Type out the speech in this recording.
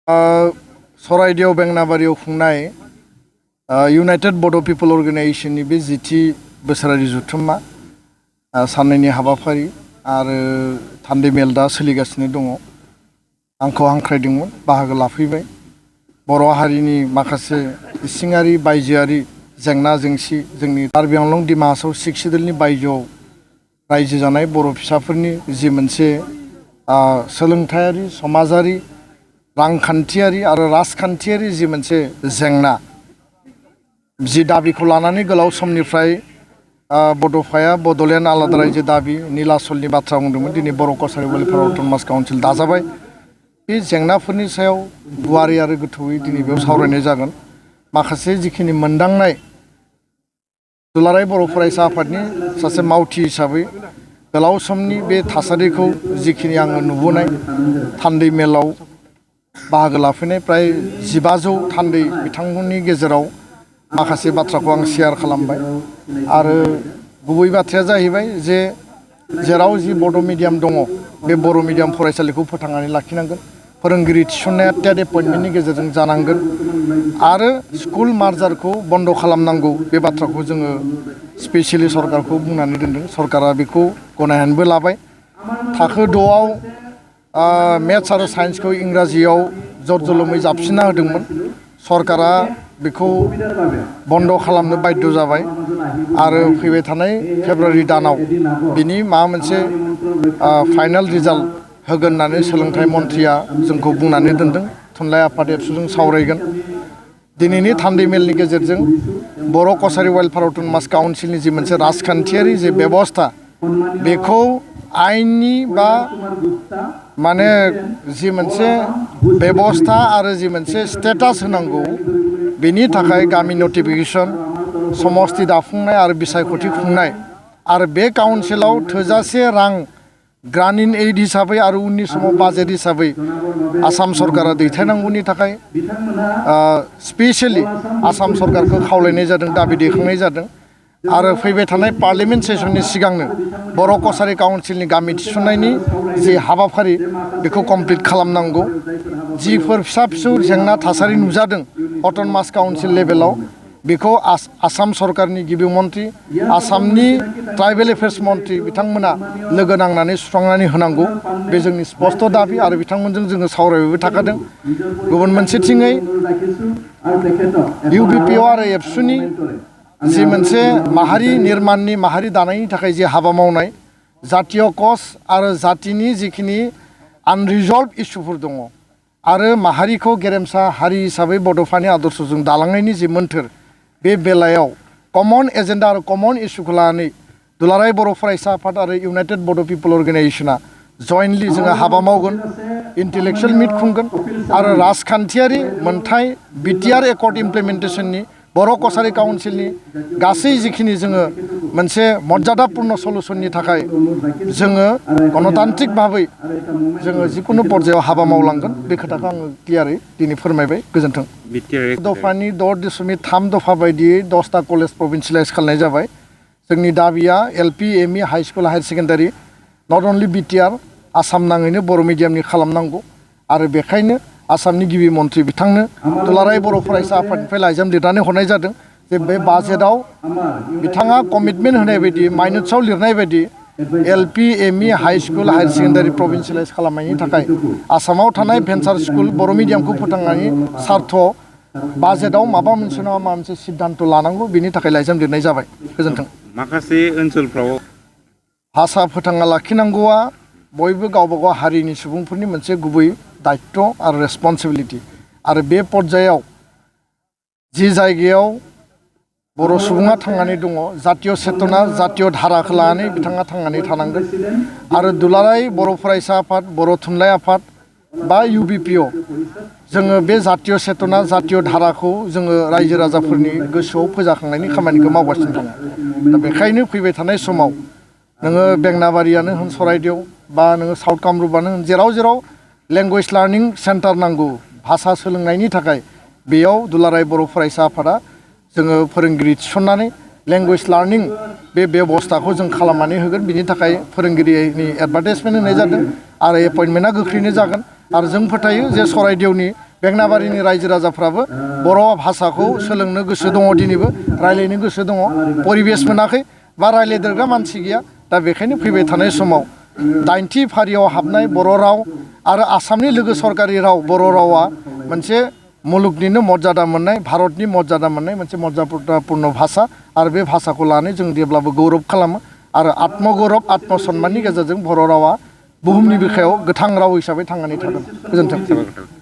सराइदेव बेंनाबारियाव खुंनाय इउनाइटेड बड' पिपल अर्गेनाइजेशननि बे जिथि बोसोरारि जथुम्मा साननैनि हाबाफारि आरो थान्दै मेल दा सोलिगासिनो दङ। आंखौ हांख्रायदोंमोन, बाहागो लाफैबाय। बर' हारिनि माखासे इसिङारि बायजोआरि जेंना जेंसि जोंनि कार्बि आंलं डिमा हासाव सिक्सिदोलनि बायजोआव रायजो जानाय बर' फिसाफोरनि जि मोनसे सोलोंथायारि समाजारि रांखान्थियारि आरो राजखान्थियारि जि मोनसे जेंना जि दाबिखौ लानानै गोलाव समनिफ्राय बड'फाया बड'लेण्ड आलादा रायजो दाबि नीलाचलनि बाथ्रा बुंदोंमोन। दिनै बर' कसारि वेलफेयार अट'नमास काउन्सिल दाजाबाय। बे जेंनाफोरनि सायाव गुवारै आरो गोथौयै दिनै बेयाव सावरायनाय जागोन। माखासे जिखिनि मोनदांनाय दुलाराय बर' फरायसा आफादनि सासे मावथि हिसाबै गोलाव समनि बे थासारिखौ जिखिनि आङो नुबोनाय थान्दै मेलाव बाहागो लाफैनाय प्राय 1500 थान्दै बिथांमोननि गेजेराव माखासे बाथ्राखौ आं शेयार खालामबाय। आरो गुबै बाथ्राया जाहैबाय जे जेराव जि बड' मिडियाम दङ बे बर' मिडियाम फरायसालिखौ फोथांनानै लाखिनांगोन। फोरोंगिरि थिसननाया टेट एपइन्टमेन्टनि गेजेरजों जानांगोन आरो स्कुल मार्जारखौ बन्द खालामनांगौ। बे बाथ्राखौ जोङो स्पेसियेलि सरकारखौ बुंनानै दोनदों। सरकारा बेखौ गनायनानैबो लाबाय। थाखो 6आव मेथ्स आरो साइन्सखौ इंराजियाव जरजलमै जाबसिनना होदोंमोन। सरकारा बेखौ बन्द खालामनो बाध्य जाबाय आरो फैबाय थानाय फेब्रुवारि दानाव बिनि माबा मोनसे फाइनाल रिजाल्ट होगोन होननानै सोलोंथाइ मन्थ्रिया जोंखौ बुंनानै दोनदों। थुनलाइ आफाद एबसुजों सावरायगोन। दिनैनि थान्दै मेलनि गेजेरजों बर' कसारि वेलफेयार अट'नमास काउन्सिलनि जि मोनसे राजखान्थियारि जे बेबस्था बेखौ आइननि बा माने जि मोनसे बेबस्था आरो जि मोनसे स्टेटास होनांगौ बेनि थाखाय गामि नटिफिकेसन समस्ति दाफुंनाय आरो बिसायख'थि खुंनाय आरो बे काउन्सिलाव थोजासे रां ग्रामीण एड हिसाबै आरो उननि समाव बाजेट हिसाबै आसाम सरकारा दैथायनांगौनि थाखाय स्पेसियेलि आसाम सरकारखौ खावलायनाय जादों, दाबि दैखांनाय जादों। आरो फैबाय थानाय पार्लियामेन्ट सेसननि सिगांनो बर' कसारि काउन्सिलनि गामि थिसननायनि जि हाबाफारि बेखौ कमप्लिट खालामनांगौ। जिफोर फिसा फिसौ जेंना थासारि नुजादों अट'नमास काउन्सिल लेभेलाव बेखौ आसाम सरकारनि गिबि मन्थ्रि आसामनि ट्राइबेल एफेयार्स मन्थ्रि बिथांमोना लोगो नांनानै सुस्रांनानै होनांगौ। बे जोंनि स्पष्ट दाबि आरो बिथांमोनजों जोङो सावरायबाय थाखादों। गुबुन मोनसेथिङै UBpo आरो एबसुनि जि मोनसे माहारि निर्माणनि माहारि दानायनि थाखाय जि हाबा मावनाय जातीय कज आरो जातिनि जिखिनि आनरिजल्भ इसुफोर दङ आरो माहारिखौ गेरेमसा हारि हिसाबै बड'फानि आदर्शजों दालांनायनि जि मोन्थोर बे बेलायाव कमन एजेन्डा आरो कमन इस्युखौ लानानै दुलाराय बर' फरायसा आफाद आरो इउनाइटेड बड' पिपल अर्गेनाइजेशना जयेन्टलि जोङो हाबा मावगोन, इन्टेलेक्सुयेल मिट खुंगोन आरो राजखान्थियारि मोनथाय बिटिआर एकर्ड इमप्लिमेन्टेसननि बर' कसारि काउन्सिलनि गासै जिखिनि जोङो मोनसे मर्यादापूर्ण सलुसननि थाखाय जोङो गणतान्त्रिक भाबै जोङो जिकुनु पर्यायाव हाबा मावलांगोन। बे खोथाखौ आङो क्लियारै दिनै फोरमायबाय। गोजोन्थों। दफानि 6.3 दफा बायदियै 10टा कलेज प्रभिन्सियेलाइज खालामनाय जाबाय। जोंनि दाबिया LP, ME, high school, higher secondary not only BTR Assam नाङैनो बर' मिडियामनि खालामनांगौ आरो बेखायनो आसामनि गिबि मन्थ्रि बिथांनो दुलाराय बर' फरायसा आफादनिफ्राय लाइजाम लिरनानै हरनाय जादों जे बे बाजेटआव बिथाङा कमिटमेन्ट होनाय बायदि माइनट्सआव लिरनाय बायदि LP, ME, high school, higher secondary provincialise खालामनायनि थाखाय आसामाव थानाय भेन्सार स्कुल बर' मिडियामखौ फोथांनायनि सार्थ बाजेटआव माबा मोनसे नङा माबा मोनसे सिद्धान्त लानांगौ बेनि थाखाय लाइजाम लिरनाय जाबाय। गोजोन्थों। माखासे ओनसोलफ्राव भाषा फोथांना लाखिनांगौआ बयबो गावबा गाव हारिनि सुबुंफोरनि मोनसे गुबै दायित्व आरो रेसपन्सिबिलिटि आरो बे पर्यायाव जि जायगायाव बर' सुबुङा थांनानै दङ जातीय चेतना जातीय धाराखौ लानानै बिथाङा थांनानै थानांगोन आरो दुलाराय बर' फरायसा आफाद बर' थुनलाइ आफाद बा UBpo जोङो बे जातीय चेतना जातीय धाराखौ जोङो रायजो राजाफोरनि गोसोआव फोजाखांनायनि खामानिखौ मावगासिनो दङ। दा बेखायनो फैबाय थानाय समाव नोङो बेंनाबारियानो होन सराइदेव बा नोङो साउथ कामरुपानो होन जेराव जेराव लेंगुवेज लार्निं सेन्टार नांगौ भाषा सोलोंनायनि थाखाय बेयाव दुलाराय बर' फरायसा आफादा जोङो फोरोंगिरि थिसननानै लेंगुवेज लार्निं बे बेबस्थाखौ जों खालामनानै होगोन। बिनि थाखाय फोरोंगिरिनि एडभार्टाइजमेन्ट होनाय जादों आरो एपइन्टमेन्टआ गोख्रैनो जागोन आरो जों फोथायो जे सराइदेवनि बेंनाबारिनि रायजो राजाफ्राबो बर' भाषाखौ सोलोंनो गोसो दङ दिनैबो रायलायनो गोसो दङ परिबेस मोनाखै बा रायलायदेरग्रा मानसि गैया दा बेखायनो फैबाय थानाय समाव 90थि फारियाव हाबनाय बर' राव आरो आसामनि लोगो सरकारि राव बर' रावा मोनसे मुलुगनिनो मर्यादा मोननाय भारतनि मर्यादा मोननाय मोनसे मर्यादापूर्ण भाषा आरो बे भाषाखौ लानानै जों जेब्लाबो गौरब खालामो आरो आत्मगौरब आत्मसन्माननि गेजेरजों बर' रावा बुहुमनि बिखायाव गोथां राव हिसाबै थांनानै थागोन गोजोन्थों।